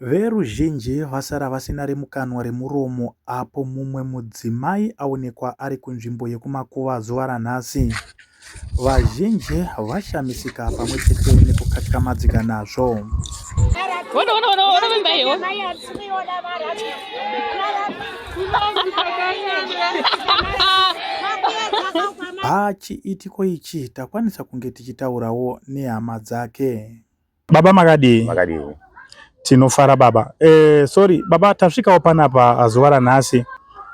Veruzhinji vasara vasina remukanwa remuromo apo mumwe mudzimai aonekwa ari kunzvimbo yekumakuva zuva ranhasi. Vazhinji vashamisika pamwe chete nekukatyamadzika nazvo. Pachiitiko ichi takwanisa kunge tichitaurawo nehama dzake. Baba makadii? Makadii? Tinofara baba. Eh, sorry baba, tasvikawo panapa zuva ranhasi.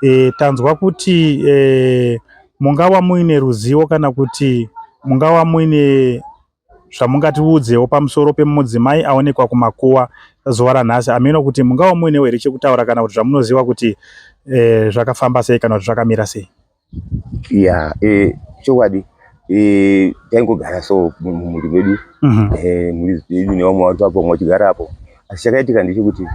Eh, tanzwa kuti eh, mungava muine ruzivo kana kuti mungava muine zvamungatiudzewo pamusoro pemudzimai aonekwa kumakuwa zuva ranhasi. Hameno kuti mungava muinewo here chekutaura kana kuti zvamunoziva kuti eh, zvakafamba sei kana kuti zvakamira sei. Ya, eh, chokwadi eh, taingogara so mumhuri medu eh, mhuri yedu nevamwe vari papo vamwe vachigara apo asi chakaitika ndechekuti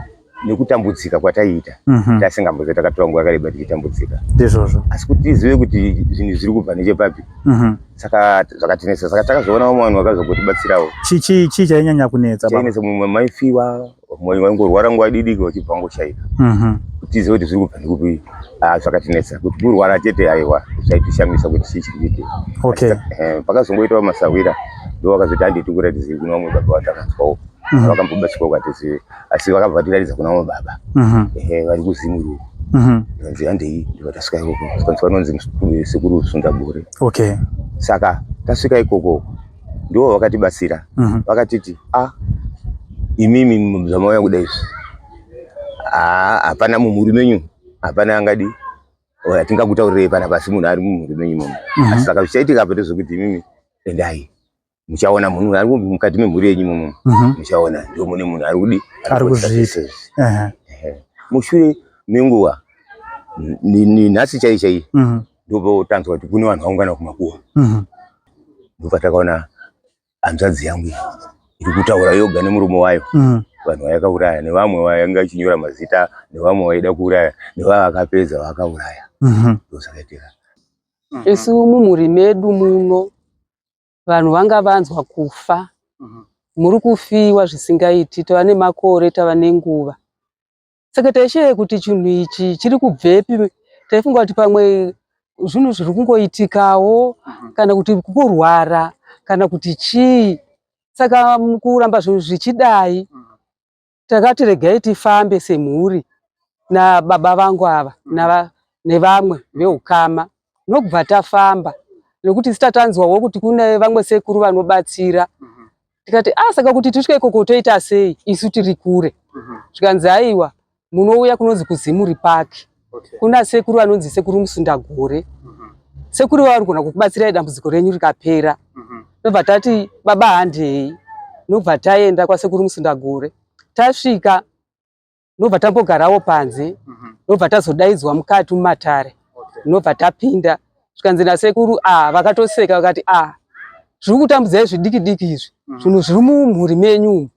nekutambudzika kwataiita tasingamboziva takatora nguva yakareba tichitambudzika Ndizvozvo. asi kuti tizive kuti zvinhu zviri kubva nechepapi saka zvakatinetsa saka takazoona vamwe vanhu vakazogotibatsirawo Chii chii chii chainyanya kunetsa baba? chainetsa mumwe maifiwa Vamwe vaingorwara nguva diki vachibva vangoshaika. Kuti tizive kuti zviri kubva nekupi ah, zvakatinetsa kuti kurwara chete aiwa zvaitishamisa kuti chii chiri kuitika. Okay. Eh, pakazongoitawo masahwira ndo vakazoti handiti kuratidzei kuna vamwe baba vatakanzwawo vakambobatsirwa kwatizive asi vakabva vatiratidza kuna vamwe baba eh, vari kuzimuru ndikanzi handei ndibva tasvika ikoko tikanzi vanonzi sekuru Sundagore. Okay. Saka tasvika ikoko ndivo vakatibatsira vakatiti a imimi zvamauya kuda izvi haa hapana mumhuri menyu hapana angadi hatingakutaurirei panapa asi munhu ari mumhuri menyu imomo asi saka zvichaitika apa ndezvekuti imimi endai muchaona munhu ari mukati memhuri yenyu imomo muchaona ndio mune munhu ari kudi Ari kuzviita. Mushure menguva ni nhasi chai chai ndopotanzwa kuti kune vanhu vaungana kumakuwa ndopatakaona hanzvadzi yangu iri kutaura yoga nemurume wayo vanhu vayakauraya nevamwe vayanga ichinyora mazita nevamwe vaida kuuraya nevavakapedza vakauraya ndozvakaitika. Isu mumhuri medu muno vanhu vanga vanzwa kufa muri kufiwa zvisingaiti tava nemakore tava nenguva Saka taishaya kuti chinhu ichi chiri kubvepi. Taifunga kuti pamwe zvinhu zviri kungoitikawo kana kuti kurwara kana kuti chii. Saka mukuramba zvinhu zvichidai takati regai tifambe semhuri nababa vangu ava nevamwe veukama ndokubva tafamba nekuti isu tatanzwawo kuti kune vamwe sekuru vanobatsira. Tikati ah, saka kuti tisvike ikoko toita sei isu tiri kure? Zvikanzi aiwa munouya kunonzi kuZimuri Park. Kuna sekuru vanonzi sekuru Musundagore. Sekuru vari kugona kukubatsirai dambudziko renyu rikapera. Ndobva tati baba handei. Ndobva taenda kwasekuru Musundagore. Tasvika ndobva tambogarawo panze ndobva tazodaidzwa mukati mumatare ndobva tapinda zvikanzi nasekuru ah vakatoseka vakati ah zviri kutambudzai zvidiki diki izvi zvinhu zviri mumhuri menyu umu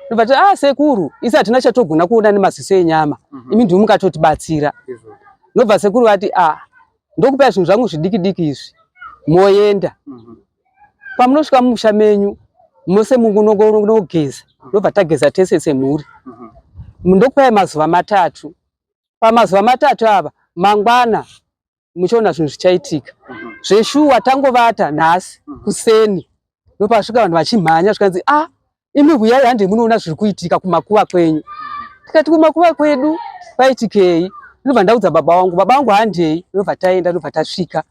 ndobva tati ah sekuru isi hatina chatogona kuona nemaziso enyama imi ndimi mukatotibatsira ndobva sekuru vati ah ndokupai zvinhu zvangu zvidiki diki izvi moenda pamunosvika mumusha menyu mose munogeza ndobva tageza tese semhuri ndokupai mazuva matatu pamazuva matatu ava mangwana muchiona zvinhu zvichaitika zveshuwa tangovata nhasi kuseni ndopasvika vanhu vachimhanya zvikanzi ah imi huyai hande munoona zviri kuitika kumakuva kwenyu tikati kumakuva kwedu kwaitikei ndobva ndaudza baba vangu baba vangu handei ndobva taenda ndobva tasvika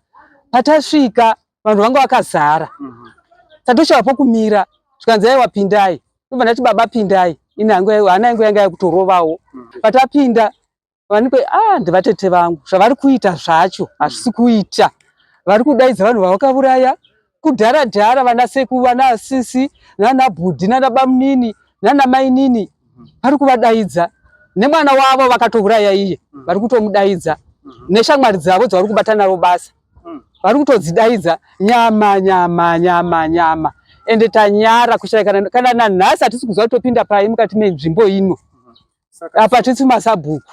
patasvika vanhu vanga vakazara tatoshaya pokumira zvikanzi aiwa pindai ndobva ndati baba pindai ini hangu hana yangu yanga yakutorovawo patapinda vanikwe ah ndivatete vangu zvavari kuita zvacho hazvisi kuita vari kudaidza vanhu vavakauraya kudhara dhara vana seku vana sisi nana bhudhi nana bamunini nana mainini vari kuvadaidza nemwana wavo vakatouraya iye vari kutomudaidza neshamwari dzavo dzavari kubata navo basa vari kutodzidaidza nyama nyama nyama nyama ende tanyara kushaya kana, kana nanhasi hatisi kuziva topinda pai mukati menzvimbo ino apa tisi masabhuku.